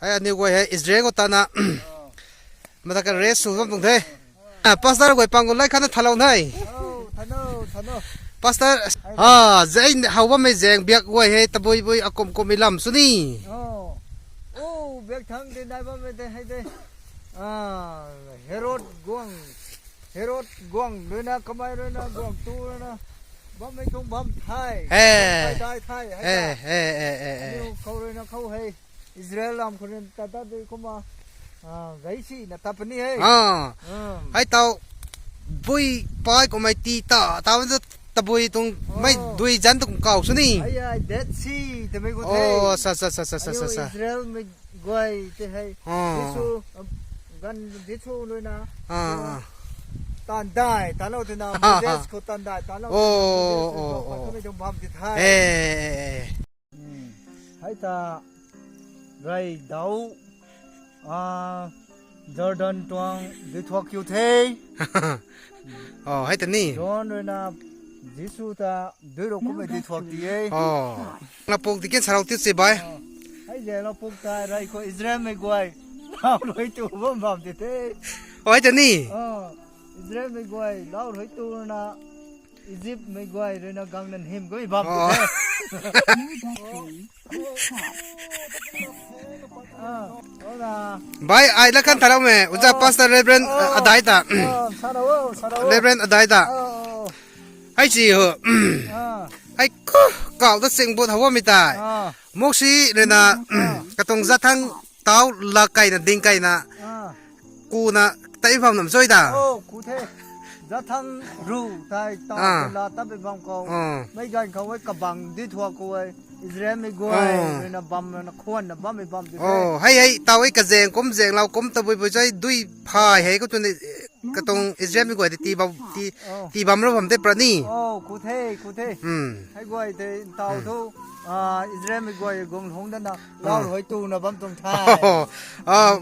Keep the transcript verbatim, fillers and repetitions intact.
Hei aniu guay hei Israel khou tana. Mata ka rest sw bam tuang the. Ah, pastor guay pang gu lai khatna thalou nai. Oh, thano, thano. Pastor, ah, zei how bammei zaeng biak guay hei tabui bui akum kummei lam sw ni. Oh. Oh, biak thang de nai bammei de hei de. Ah, Herod guang. Herod guang ruina kamei ruina guang tu ruina. Bammei tuang bam thai. Hey. Thai, thai, thai, hei Hey, ta. Hey, hey, hey, hey. Aniu khou ruina khou hei. Israel lam khou rin ta ta de kumna. Ah, zei si na ta puni hei. Ah. Hmm. Hei tau bui pai kummei ti ta, tau tu tabui tuang mei Oh. dui zan tuang kau sw ni. Ai, ai, Dead Sea, te mei gu the. Oh, sa, sa, sa, sa, sa, Aniu sa, sa. Israel mei guay te hei. Ah. Jisu, um, gan Jisu lui na. Ah, Aniu ah. Tan dai, tan lou te na, Moses khou tan dai, tan lou te na, Oh, Moses oh, khou oh. Tumei tuang bam ti thai. Eh, eh, eh, eh. Hmm. Hei ta, rey dau, ah, Jordan tuang dui thuak kiu the. Oh, hei ta ni. John ruina Jisu ta dui rou kummei dui thuak ti e. Oh. Lapuk di ken sarou tiu si bai. Oh. Hei ze lapuk ta rey khou Israel mei guay. Lau rui tu bam bam ti the. Oh, hei ta ni. Oh. Israel mei guay. Lau rui tu na. Egypt mei guay ruina gang nan him gui bam Oh. tu the. Ah, oh na. Bai, ai la kan tharau me, uza Oh. Pastor Reverend, Oh. uh, Adai ta. Oh, sarou, sarou. Reverend Adai ta. Oh. Ai si ho. Ah. Ai ku, kau ta sing but hawa mi tai. Ah. Mok si ruina, Ah. katung za thang tau la kai na ding kai na. Ah. Ku na tai bam nam soi da. Oh, ku the. Za thang ru tai tau Ah. la ta be bam kau. Ah. Mei gan kau wei kabang di thua kau wei. Israel mei guay, Oh. ruina bam na khwan na bam mei bam di the. Oh, hei, hei, tau hei kazeng kum, zeng lau kum, tabui bui zai, dui phai hei, kau tu ni, eh, katuang Israel mei guay di ti bam, ti, Oh. ti bam ro bam te pra ni. Oh, ku the, ku the. Hmm. Hei guay te tau Hmm. thu, ah, Israel mei guay gong lhung dana, Hmm. lau rui tu na bam tuang thai. Oh, oh.